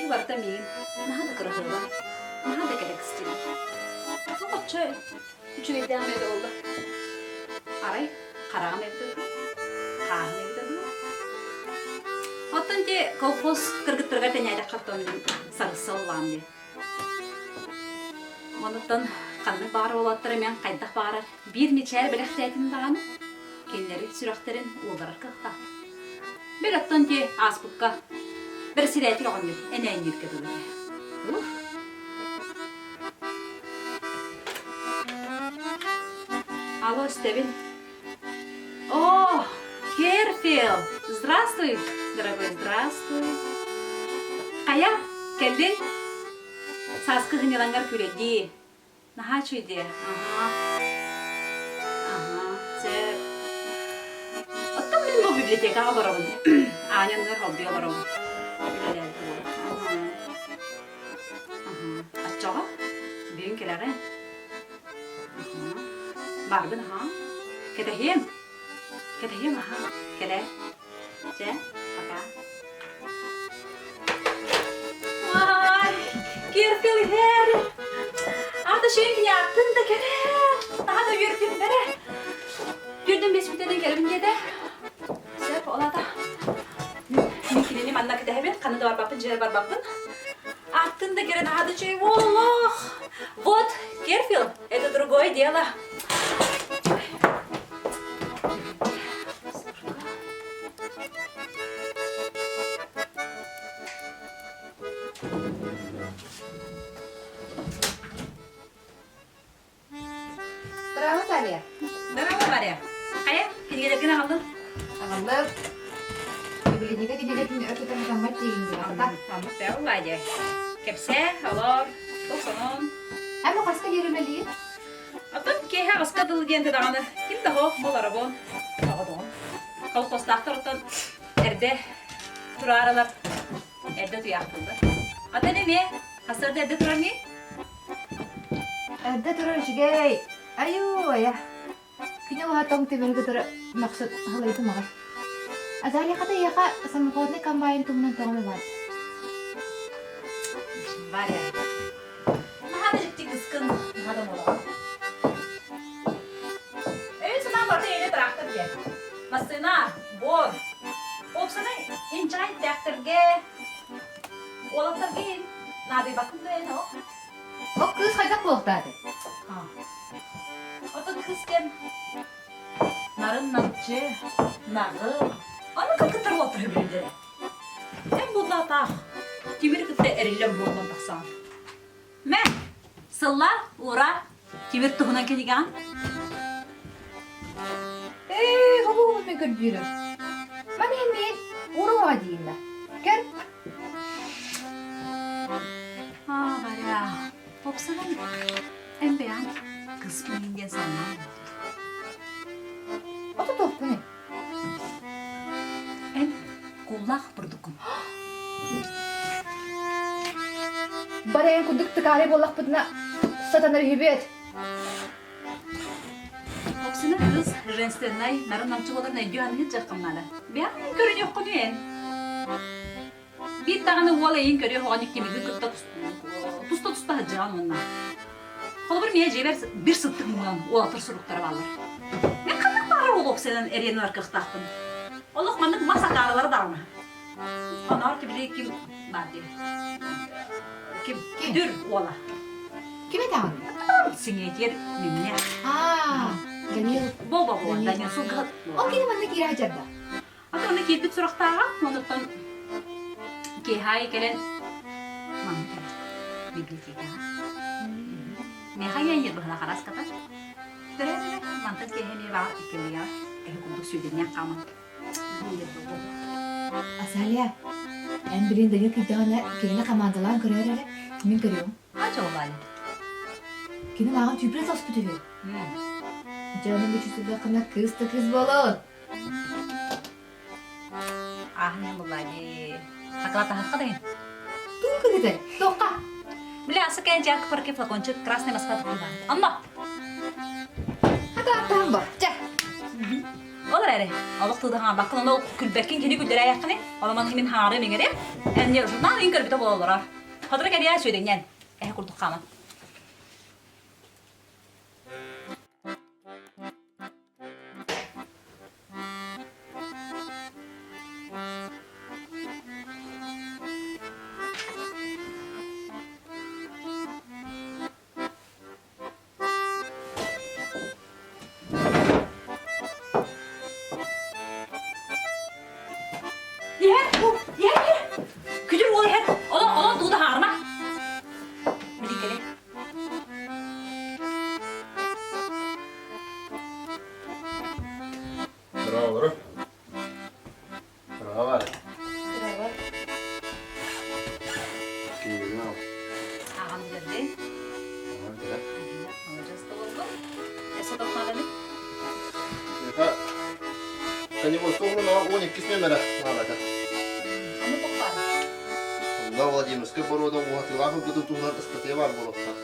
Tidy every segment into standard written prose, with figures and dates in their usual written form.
барыта миигин наһаа да кыраһыаба, наһаа да кэрэ кыстыыр. Туох оччо үчүгэйдээх эбитэ буолла? Арай хараҕым эбитэ дуу, хааһым эбитэ дуу? Оттон ити колхоз кыргыттарыгар тэнээтэххэ оттон сарысса улаам дии. Онуттан ханнык баҕар уолаттар эмиэ хайдах баҕарар биир мичээр бэлэхтээтин даҕаны кинилэри сүрэхтэрин уулларар кыахтаах. Бэл оттон ити ааспыкка бэрэссэдээтэл оҕонньор энээнньииргэ дылы этэ. Ух! Алло, истэбин. О, Керфил! Здравствуй, дорогой, здравствуй. Хайа, кэллин? Сааскы сынньалаҥҥар күрэдии. Наһаа үчүгэй Аһаа. Аһаа, сөп. Оттон мин бу библиотекаҕа олоробун. Аня оннугар холбуу олоробун. Үлэлээбит буолуо. Аһаа. Аһаа. Оччоҕо бүгүн кэлэҕин? Аһаа. Барбын аһаа. Кэтэһиэм. Кэтэһиэм аһаа. Кэлээр. Чэ, пока. Ай, Киркил иһэр. Ата шейкини аттын да кэрэ. Наһаа да үөрдүм бэрэ. Күрдүм беспүтэнэн кэлэбин диэтэ. Сөп, ол ата. Мин кинини манна кэтэһэбин, ханна да барбаппын, дьиэбэр барбаппын. Аттын да кэрэ наһаа да үчүгэй буоллах. Вот, Керфил, это другое дело. Здорово, Наталья. Здорово, Варя. Хайа, кинигэлэргин аҕаллын? Аҕаллым. Библиотека кинигэтин өр тутан хатаммат диигин дии, Оннук да Владя. Кэпсээ, олор, туох сонун? Эн бу хаска диэри үлэлиир? Оттон киэһэ аҕыска дылы диэн даҕаны ким да оһох буоларабын. Тоҕодоҕун. Колхозтаахтар оттон эрдэ турааралар, эрдэ утуйаахтыыллар. Атын эмиэ хасарда эрдэ турар нии? Эрдэ турар үчүгэй. Айуу, айа. Күнү уһа тоҥ тимири кытары мөхсүт халыйдым аҕай. Азалия хата эйиэхэ самоходный комбайн туһунан тоҕо эмэ баар. Варя, наһаа да дьикти кыскын, наһаа да молоҕон. Өйүн-санаан барыта эйиэнэ тыраахтар диэн. Массыына, буор. Уопсанай инчэҕэй иттээхтэргэ, уолаттарга иһин наадыйбаккын да эн оһох. Ол кыыс хайдах буолуохтаатый? Оттон кыыс диэн нарын-намчы, наҕыл, аны кыргыттар уолаттар сөбүлүүллэрэ. Эн буоллаатаах, Тимири кытта эриллэн буолан тахсаҕын. Мэ, сылла, уура, Тимир туһунан кинигэҕин. Ээ, хобугун мен көрдүүрүм. Маны иһин миин ууруоҕа диин да. Көр. Аа, Варя, топсанан эн бэйэҕин кыспын диэн санаан буолбут. Ото туохпунуй? Эн куллаах бурдуккун. Бары эн курдук тыкаарай буоллахпытына сатанар үһүбүөт. Оксана кыыс женственнай нарын-намчы буоларын өйдүү аныгы дьаххам наада. Бэйэҕин көрүнүөххүнүй эн? Биир даҕаны уол эйин көрүөх оҕонньор Тимиги кытта туста-туста сылдьыһан уонна Холобур, миэ дьиэбэр бир сыттык муҥунан уолаттар суруктара бааллар. Мен ханнык баҕарар уол уопсайынан эриэн ылар кыахтаахпын. Олох маннык мас акаарылара даҕаны. Оноор кибили ким баар дии. Ким? Күдүр уола. Ким этэҕин? Сиҥиэтиэр мүннэ. Аа, Данил. Бо-бо-бо, Данил сылгыһыт. Ол кини манна киирэ сылдьар Ата онно киирбит сурахтааҕа, онуттан киэһэ аайы кэлэн манна кэлэр библиотекаҕа. Миэхэ ийэ быһалаах араската. Төрөөн эрэ мантан киэһэ эмиэ баҕар иккилиэҕэ эһи курдук сүүрдэнньэх хааман. Азалия, эн билин Данил киирдэҕинэ кинини хамаандалаан көрөөр эрэ, мин көрүөм. Ачоллаан. Кини мааҕын түүпүрэ соспут үһү. Дьэ, ону бүтүсүллэххинэ кыыс да кыыс буолуон. Ааһын булла дии. Хакалатаһахха да Тугу кыһытай? Туохха? Бля, асыкаан жарко парке флакончик Красная Москва туппун Онно. Хата аттаһан бо. Чэ. Ол эрэ. эрээри, олох тылда хаҥарбаккын, ону күлбэккин, кини күллэрээйэххиний, ону маны мин хаҥарыам иҥэриэм, эн журнал иҥ көрбүтэ буола олорор. Сотору кэлиэ сүөдэҥнээн, эһэ курдук хааман. Иһэр, иһэр, иһэр. Күдүр уол иһэр. Онон, онон тугу да хаҥарыма. Биликкэли. Здорово. Здорово. Здорово. Киирин Аҕам билэрдин. Онно Владимирскай боруода уһатыылаах ылбытын туһунан ыстатыйа баар буолуохтаах.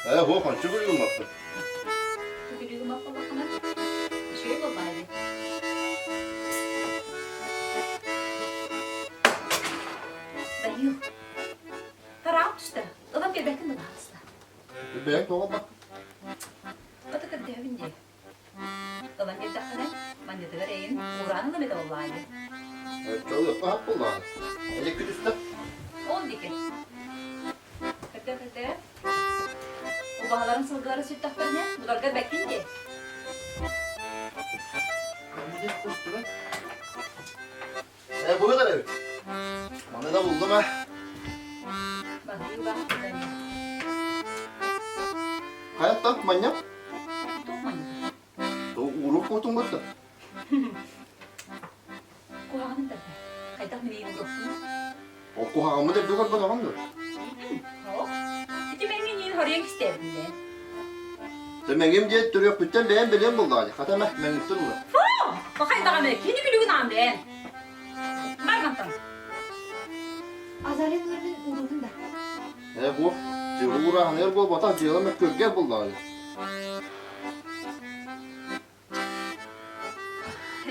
Ээ, һуох, ончу күлүгүммаппын. Данил, тараах түстэ. Ылан биэрбэккин да баҕаста. Бэйэҥ тоҕо ылбаккын? Ата көрдөһөбүн дии. Ылан биэрдэххинэ, манньатыгар эйин уураан ылам этэ буоллаҕа дии. Чолуохха хап буоллаҕа. Элекки түстэ. Ол диэки. Көрдөө-көрдөө. Убаһаларын сылгылары сүттэхтэринэ, буларга бэккин дии. Ээ, бу гынар эбит. Маны да буллум ээ. Баһыыба, Данил. Хайаттан манньа? Туох манньа? Уурук куутун кытта. Куһаҕанын тарда. Хайдах мин уруохпун? Ол куһаҕаммыт эрдэ көрбөтөҕүм дуо? Һоох. Ити мэҥин иин хоруйан кистээбитин ээ. Тэ мэҥим диэт төрүөхпүттэн бэйэм билиэм буллаҕа дии. Хата мэ, мэҥиттэн ула. Фу! Хайдаҕа мэ, кини күлүгүн аан бэйэн. Бар мантан. Азалия Нурмин уруһун да. Ээ, буох, дьыала уурааһыныгар буолбатах, дьыала мөккүөргэр буллаҕа дии.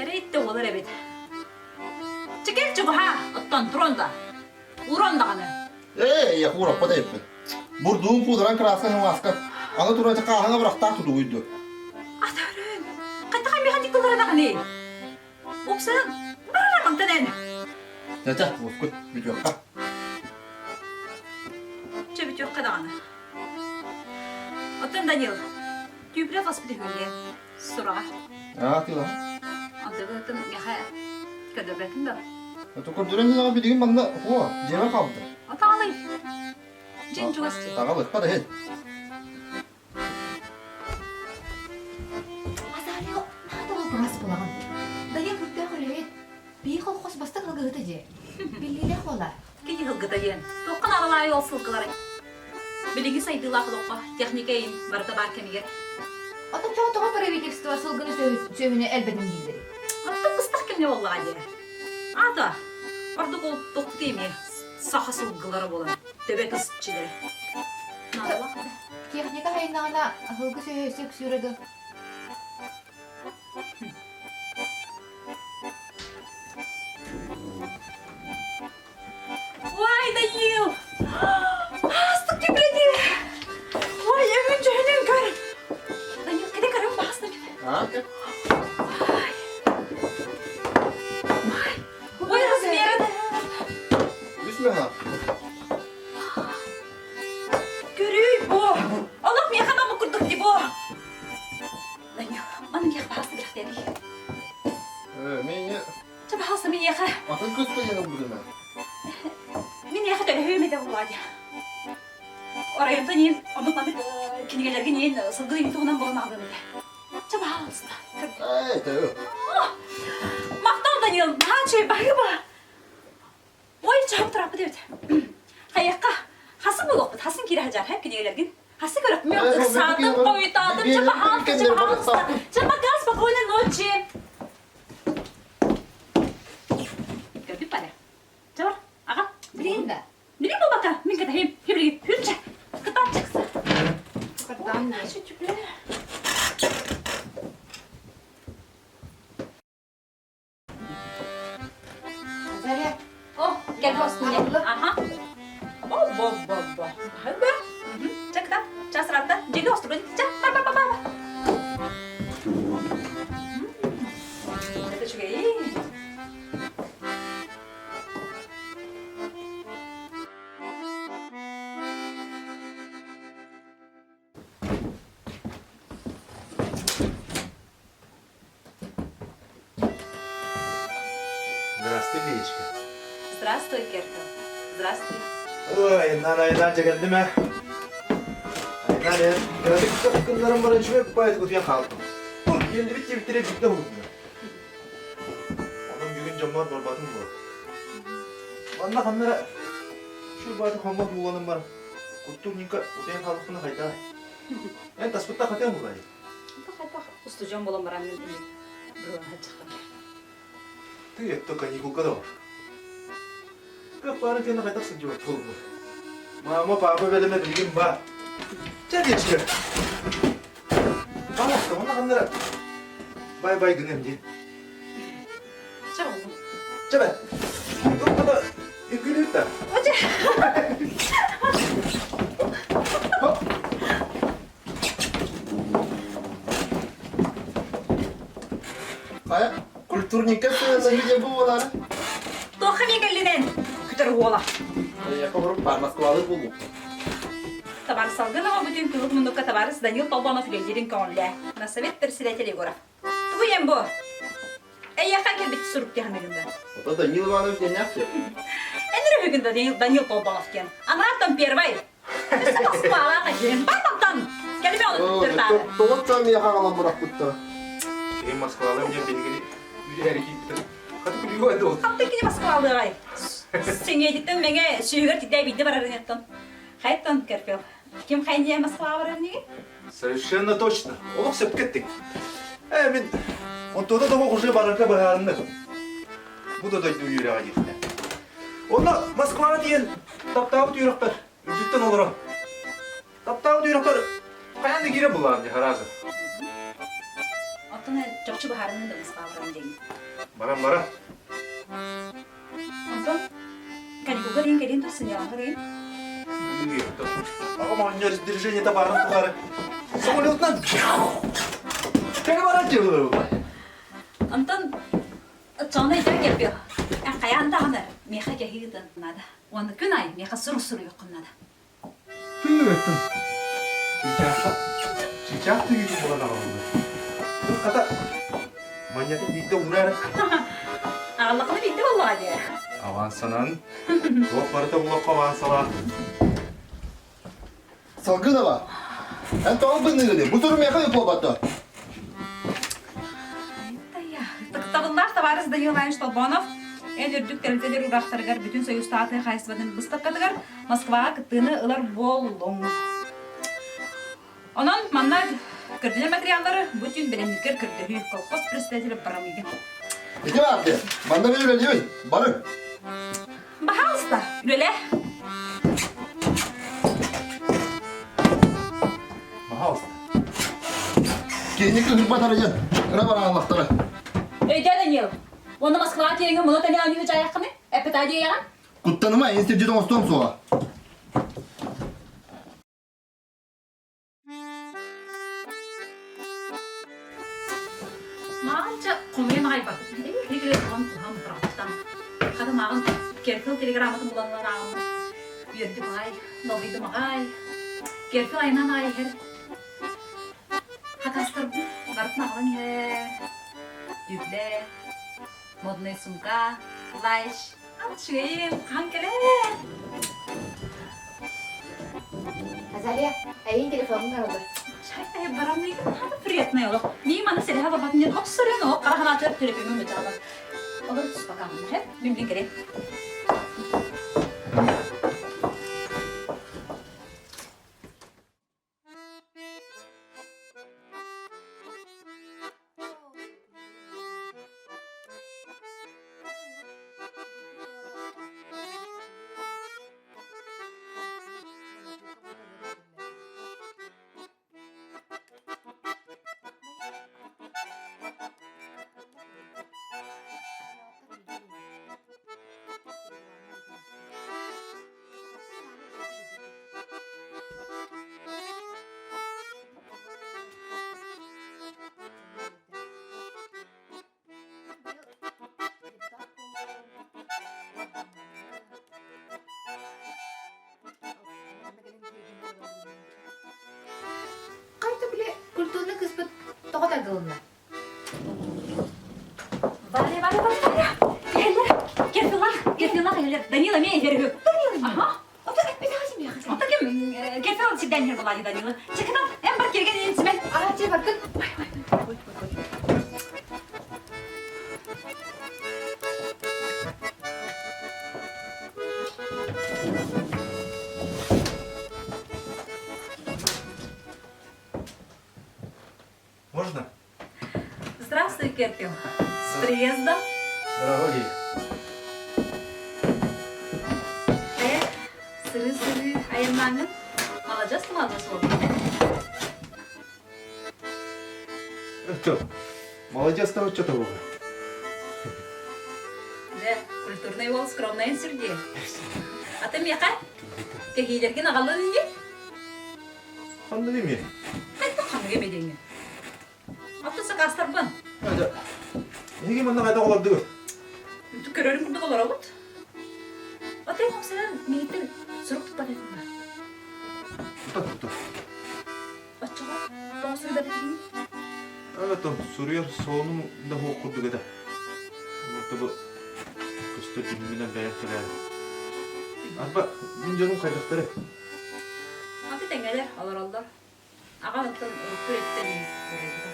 Эрэй да буолар эбит. Чекер чугаһаа, оттон туран да. Уран даҕаны. Ээ, я хуураппат эбиппин. Бурдуун пуударан краска хымааска. Аны туран хааһына бырахтаах тутугуйду. Атарын, хайдах эмиэхэ тиккылара даҕаны. Упсаран, барара мантан эн. Тэтэ, уоскут, бүтүөххэ. Чэ, бүтүөххэ даҕаны. Оттон Данил, түүпүлэ хаспыт үһү Сураҕа. Аа, тыла. Антыбытын миэхэ көрдөрбөтүн да. Это көрдөрөн дьиэҕэ билигин манна хуо, дьиэбэр хаалбыта. Атаҕалый. Дьин чугас дьиэ. Таҕалыкка да иһит. Азалия, наада вопрос булаҕын. Дайа күрдээх үлэһит. Бии колхоз бастык ылгыһыта дьиэ. Биллиилээх буолар. Кини ылгыта диэн. Туохха наадалаайы ол сылгылары. Билиҥҥи сайдыылаах олоххо техника иһин барыта баар кэмигэр. Оттон чоҕо тоҕо правительство сылгыны сүөһүнү элбэтин дииллэрий? Оттон быстах кэмҥэ буоллаҕа дии. Аата, ордук ол тохтуу эмиэ саха сылгылара буолан төбө тысчилэрэ. Наадалаах да. Техника хайыннаҕына сылгы сүөһү өссө үксүүрэ дуо? Ой, Данил! Астык түбэди! Ой, өҥүн дьүһүнүн көр! Данил, кэдэ көрөм баастык. А, Ой. Ой, размерын. Үс мөһө. Көрүй бу. Олох миэхэ мамы курдук ди бу. Данил, маны миэхэ баһаста бирхтээний. Э, мен Чэ, баһаалыста миниэхэ. Атын кыыска диэн ылбытым ээ. Миниэхэ төлөһүөм этэ Владя. Оройунтан иин оннук маннык кинигэлэргин иин сылгы иин туһунан булан аҕалыам этэ. Чэ, баһаалыста. Ээ, төһө. Махтал, Данил, наһаа үчүгэй баһыыба. Ой, чаһым тураппыт эбит. Хайыахха, хасын буолуохпут, хасын киирэ сылдьар, һэ, кинигэлэргин. Хасын көрөх, мен ыксаатым, хойутаатым, чэ, баһаалыста, чэ, баһаалыста. Чэ, пока, спокойной ночи. Көрдүк бары. Чэ бар, аҕа. Билигин да. Билигин буолбакка, мин кэтэһиим. Хибилигин, хүрчэ. Кытаат чыкса. Кытаан Ой, Кэл хостуня. Аха. Бо-бо-бо-бо. Хыба. Чакта. Час ратта. Дьиги остугун. Ча, бар бар бар бар. Это үчүгэй. Здравствуй, Леечка. Здравствуй, Керка. Здравствуй. Ой, айнан дьэгэлдим ээ. Айнан эр, кыратык кыннарым баран үчүгэй баайыт утуйан хаалтым. Тур, иэллибит диэбиттэрэ биирдэ уһугунна. Онон бүгүн дьоммор барбатым буо. Манна ханна эрэ үчүгэй баайыты хоммот бууланан баран, куттур ньыҥка утуйан хаалбыппына хайдаҕай? Эн таспыттах хатыам булай. Хайдах устудьуон буолан баран мин быһылаһа Ты это каникулга да бар. Кыах баарын кэннэ хайдах сылдьыбат буолбут. Мама, папа бэлэмэ билигин баар. Чэ, дечки. Пожалуйста, онно ханнара бай-бай гыныам дии. Чэ, оҕом. Чэ бэ. Туохха үҥкүүлүүр да. Хайа, культурникка сыһыаннаһыы бу буолаары? Туохха эмиэ кэллинэн, күтэр уола. Эйиэхэ урут баар Москвалыы буолуо. Табаарыс Салгынова бүтүн кыһыл муннукка табаарыс Данил Толбонов үлэлиирин көҥүллээ. На совет председатель Егоров. Тугу ийэм бу? Эйиэхэ кэлбит сурук диэхин да. Ото Данил Иванович диэннээх Эн өрөһүгүн да Данил, Данил Толбонов диэн. Анааттан первай. Өссө Москвалаах эһиэн. Бар мантан! Кэлимэ оны түттэртаары. Тоҕо миэхэ аҕалан бырахпыттара. Киһи Москвалым диэн биһигини үлэһэр киирбитим. Хаты күлүү дуо? Хатты кини Москвалыаҕай. Сэҥиэтиттэн мэҥэ сүүһүгэр тидээ биирдэ барарын Хайттан Керпел. Ким хайньыа Москваҕа барар инигин? Совершенно точно. Олох сөпкө эттиҥ. Ээ, мин онтуота тоҕо уже барарга быһаарынным. Бу да дойду үөрэҕэ диэхтэ. Онно Москваҕа тиийэн таптаабыт үөрэхпэр үрдүттэн олорон таптаабыт үөрэхпэр хайаан да киирэн буллаҕым дии хараазы. Оттон чопчу быһаарынным да Москваҕа баран диэҥ. Баран баран. Онтон каникулга диэн кэлин тур сынньалаҥҥа диэн. Аҕам оҕонньор движение баарын тухары самолетунан кэлэ баран дьылы Онтон Оччоҕуна өйдөөн кэлбиэ. Эн хайаан даҕаны миэхэ кэһии ыытан наада. Уонна күн аайы миэхэ сурук суруйуоххун наада. Тыыттым. Чыычаахха чыычаах тыгыытын булан аҕаллылар. Хата манньатын биирдэ уурар. Аҕаллаххына биирдэ буоллаҕа дии. Авансанан. Туох барыта булахха авансалаах. Салгынова, эн тоҕо быныгыный? Бу туру миэхэ буолбатта. Ытыктабыллаах табаарыс Данил Иванович Толбонов эн үрдүк тэрилтэлэр ураахтарыгар бүтүн Союзтааҕы тыа хаһаайыстыбатын быыстапкатыгар Москваҕа кыттыыны ылар буоллуҥ. Онон манна көрдөнөр материаллары бу түүн бэлэмниргэр көрдөһүү колхоз председателя Барамыгин. Ити баар диэн, манна мен үлэлиибин, барыҥ. Пожалуйста, үлэлээ. Пожалуйста. Киһини кыһырбатар диэн, кыра барааллахтара. Өйдөө Данил, уонна Москваҕа тиийэҥҥин муну тэҥэ оонньуу дьаайаххыный? Эппитаа диэйэҕин? Куттаныма, институт оҥостуом суоҕа. Мааҕынча хомуйан аҕай барбыт. Эбии туһан туһан бырахтан. Хата мааҕын Керкил телеграмматын булан ылан ааҕыммын. Үөрдүм аҕай, долгуйдум аҕай. Керкил айынан аҕай иһэр. Хатастарбын барытын аҕалан иһэр. Үблэ, модный сумка, плащ. Үчүгэйим, хаһан кэлэр? Азалия, эйин телефонун арыллар. Чай барамныйгын хата приятный олох. Мии маны сэлэһэ барбатын диэн охсорун олох қара ханаатыгар төлөпүөмүн мычаалар. Олор туспакаамын, хэ? Мин билин кэлин. тардылынна. Варя, Варя, Варя, Варя! Кэллэр, Керфилах, Керфилах кэллэр. Данила эмиэ иһэр үһү. Данила Аха. Ото эппитэҕэ миэхэ. Ото ким Керфил сирдээн иһэр буолааччы Данила. Чекытан, эн бар киэргэн симэн. Аа, чэ бардын. Ой, ой, ой, ой, ой. Можно? Здравствуй, Керпил. С приездом. Здравствуй. Э, сыры-сыры айаннаҥын. Маладьыас маладьыас буолбут. Это, молодец того что-то было. Дьэ, культурный уол скромнайын сүрдиэ. А ты миэхэ кэһиилэргин аҕаллын ини? Ханнык эмиэ? Хайдах ханнык эмиэ диэҥҥин? Аты сакаастарбын. Эһиги манна хайдах олордугут? Көрөрүн курдук олоробут. Аты хопсанан миигиттэн сурук туппат этим ба? Тута тута. Оччоҕо тоҕо суруйбат этигин? Это суруйар сонум да суох курдук этэ. Вот бу көстөр дьүһүммүнэн бэйэм кэлээри. Арба мин дьонум хайдахтары? Аты тэҥҥэлэр олороллор. Аҕам оттон урукку өттө диэн уурайбыта.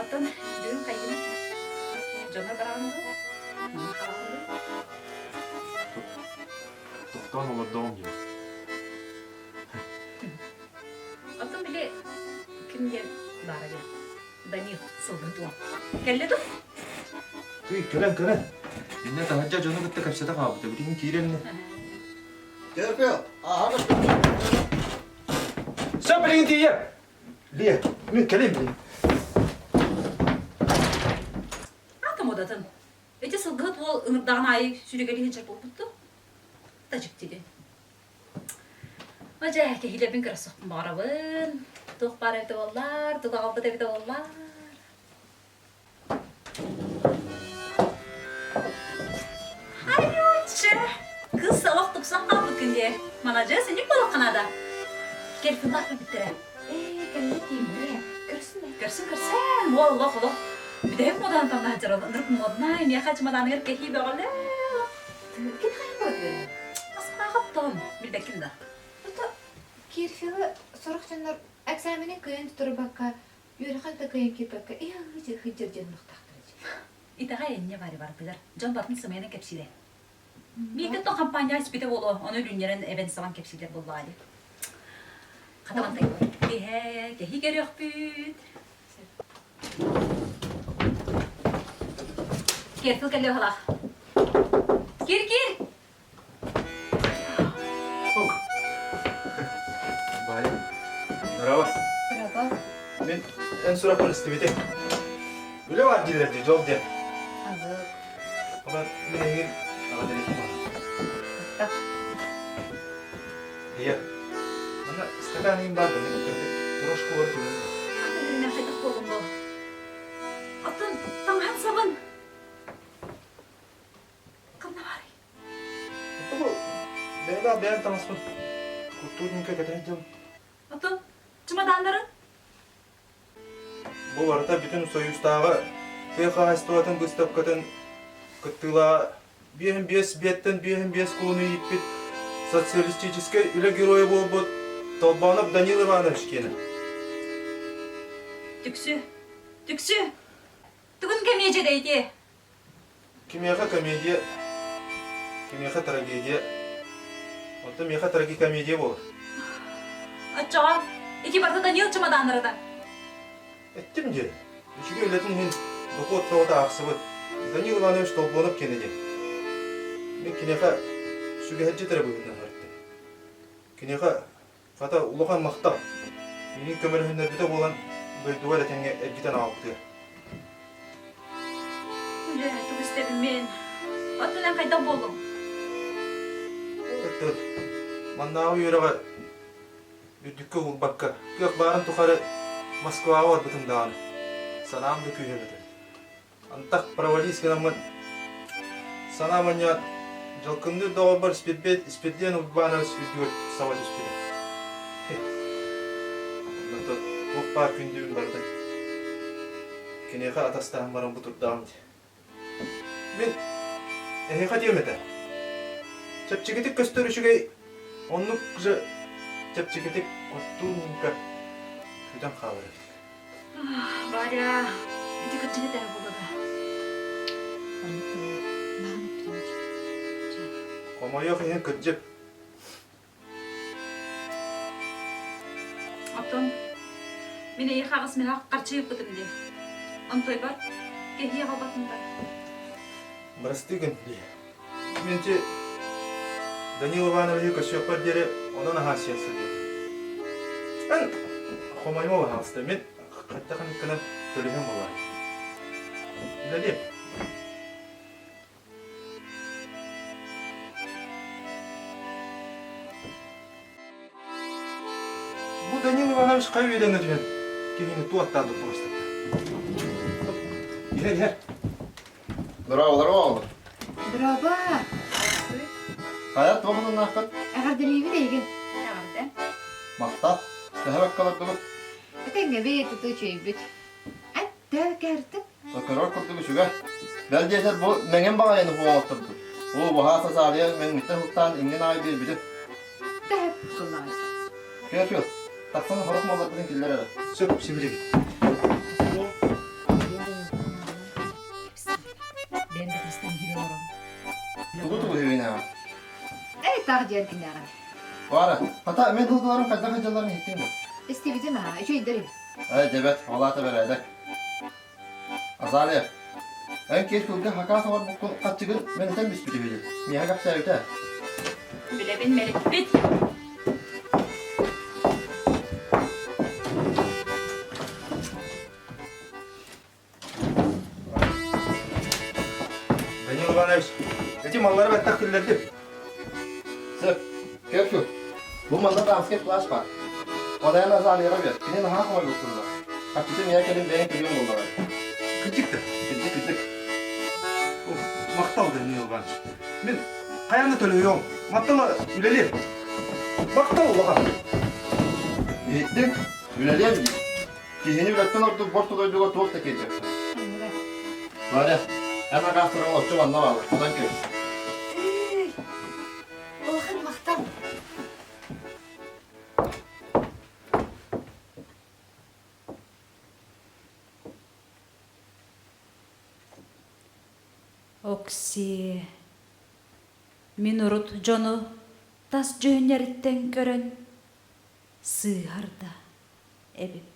Оттон бүгүн хайгын дьоно бараҕын дуо? Манна хаалаҕын дуо? Тохтоон олордоҕум дии. Оттон били ким диэн баара диэн Данил сылгы туо. Кэллэ дуо? Тый, кэлэн, кэлэн. Иннэ таһырдьа дьону кытта кэпсэтэ хаалбыта. Билигин киирэн Терпел, ааһа Сөп билигин тиийэ. Лия, мин кэлин билин. Атым одатын. Эти сылгыһыт уол ыҥырдаҕын аайы сүрүгэр иһин чорбоппутту. Тажыктиди. Одьэ, киһилэрбин көрсөхпүн баҕарабын. Туох баар эбитэ буоллар, тугу аҕалбыт эбитэ буоллар. Айучча! Кыз олох тупсан хаалбыккын дии. Маладьыас, инник буолуохха наада. Кэлфилах бүттэрэ. Ээ, кэллэ тииммэ. Көрсүн ээ. Көрсүн, көрсүн. Уол олох олох. Бүтэһик муоданан таҥнаһа дьарал. Ынырык моднай, миэхэ чымаданыгар кэһии бөҕөлөө. Ким хайа көрдөрөр? Аспаахаттон, билбэккин да. Ото Кирфилы сорох дьоннор экзамены кыайан туттарбакка, үөрэххэ да кыайан киирбэккэ иһэ сылдьар диэн махтаахтар Итэҕэй энньэ баары барытыгар. Дьон батын сымыйанан кэпсиирэ. Миитин то компания испитэ буолуо, ону үлүннэрэн эбэн сабан кэпсиилэр буоллаҕа дии. Хата мантай Киһэ, кэһии көрүөхпүт. Киркил кэллэ баһылаах. Кир, кир! Баайа. Здорово. Здорово. Мин эн сурахпын истибитим. Үлэ бар дииллэр дии, дьол диэн. Алык. Онон мин эһигин аҕа дэлэххэ Так. Ийэ, манна ыстакаан иин баар да, кырдык турошкулары түгэн да. Аты хайдах буоллум бу? Атын таҥаһын сабын. Ханна баарый? Бу бэйэлээх бэйэм таҥаспын куттуурника кэтэ сылдьабын. Атын чымадааннарын? Бу барыта бүтүн Союзтааҕы тыа хаһаайыстыбатын быыстапкатын кыттыылааҕа 55 биэттэн 55 кулуну ииппит социалистическай үлэ геройа буолбут Толбонов Данил Иванович киэнэ. Түксү! Түксү! Тугун кэмиэдьэ ити? Кимиэхэ комедия, кимиэхэ трагедия. Онтон миэхэ трагикомедия буолар. Оччоҕо ити барыта Данил чымадааннарыта. Эттим дии, үчүгэй үлэтин иһин дохуот тоҕото аахсыбыт Данил Иванович Толбонов киэнэ диэн. Мин киниэхэ сүгэһэрдьит эрэ быһыытынан көрдүм. Киниэхэ хата улахан махтал. Миигин көмөлөһүннэрбитэ буолан дойдубар этэҥҥэ эргитэн аҕалбытыгар. Дьэ, тугу истэбин мин? Оттон эн хайдах буоллуҥ? Оттон маннааҕы үөрэҕи үрдүккэ уурбакка, кыах баарын тухары Москваҕа барбытым даҕаны, санаам да күүһэ эбэтэ. Антах провались гынаммын санаам анньаат, дьалкынныыр доҕорбор Испирдиэн Урбанович үрдүгэр саба түспүтэ. Онтон туох баар күндүбүн барытын киниэхэ атастаһан баран бу турдаҕым дии. Мин эһиэхэ диэм этэ. Чэпчэкитик көстөр үчүгэй, оннук же чэпчэкитик куттуунка сүтэн хаалар эбит. Варя, ити кырдьык этэрэ буолла да. Хомойуох иһин кырдьык. Оттон мин эйиэхэ аҕыс мөһөөх харчы ыыппытым дии. Онтуойбар кэһии аҕалбатым да. Бырастыы гын дии. Мин ити Данил Ивановиһы көрсүөхпэр диэри онон аһаа сиэн сылдьыбытым. Эн хомойума баһаалыста, мин хайдах эмит гынан төлөһүөм буолаарай. Үлэлиэм. Бу Данил Иванович хайа үөдэҥҥэ түһэн киһини туоттаан доппуруостатта. Иһэр, иһэр. Здорово, здорово. Здорово. Хайа, туох ылыннааххыт? Эҕэрдэлиибит эйигин. Эҕэрдэ. Махтал. Төһө баккалардыбыт? Этэҥҥэбит, туту үчүгэйбит. Эттэ, Көрөр курдук үчүгэй. Бэл диэтэр бу мэҥин баҕайыны буолуохтарбыт. Уу баһаа сасаарыйан мэҥмиттэн уктаан иҥнэн аҕай биэрбитим. Тэһэп кыллаҕай. Күөфүл, тахсан хорох малларбытын киллэр эрэ. Сөп, сибилигин. Тугу тугу үһүнэҕин? Эй, таах диэн кинээҕин. Баара, хата мен тылгыларым хайдах сылдьалларын иһиттиҥ дуо? Истибитим аа, үчүгэйдэр Ээ, дьэбэт, ол аата бэрээдэк. Азалия, эн киэс тылга хакаас оҥорбуккун хаччыгын мэнэтэн бүспүт үһү дии. Миэхэ кэпсээбитэ. Билэбин мэлиппит. Данил Иванович, эти маллары бэттэх киллэрдим. Сөп, көрсү. Бу манна дамский плащ бар. Одаyan Азалияҕа бер. Кини наһаа хомойбуттуллар. Хаччыты миэхэ кэлин бэйэҥ көрүөҥ буоллаҕай. Кырдьык да. Кырдьык, кырдьык. Махтал, Данил Иванович. Мин хайаан да төлөһүөм. Маттала үлэлиэм. Махтал улахан. Иһиттиҥ? Үлэлиэм дии. Киһини үлэттэн ордук бор дойдуга туох да киирбэт. Варя, эн агаастарыҥ оччо манна бааллар, тутан кэбис. Улахан махтал. Окси, мин урут дьону тас дьүһүннэриттэн көрөн сыыһар да эбиппин.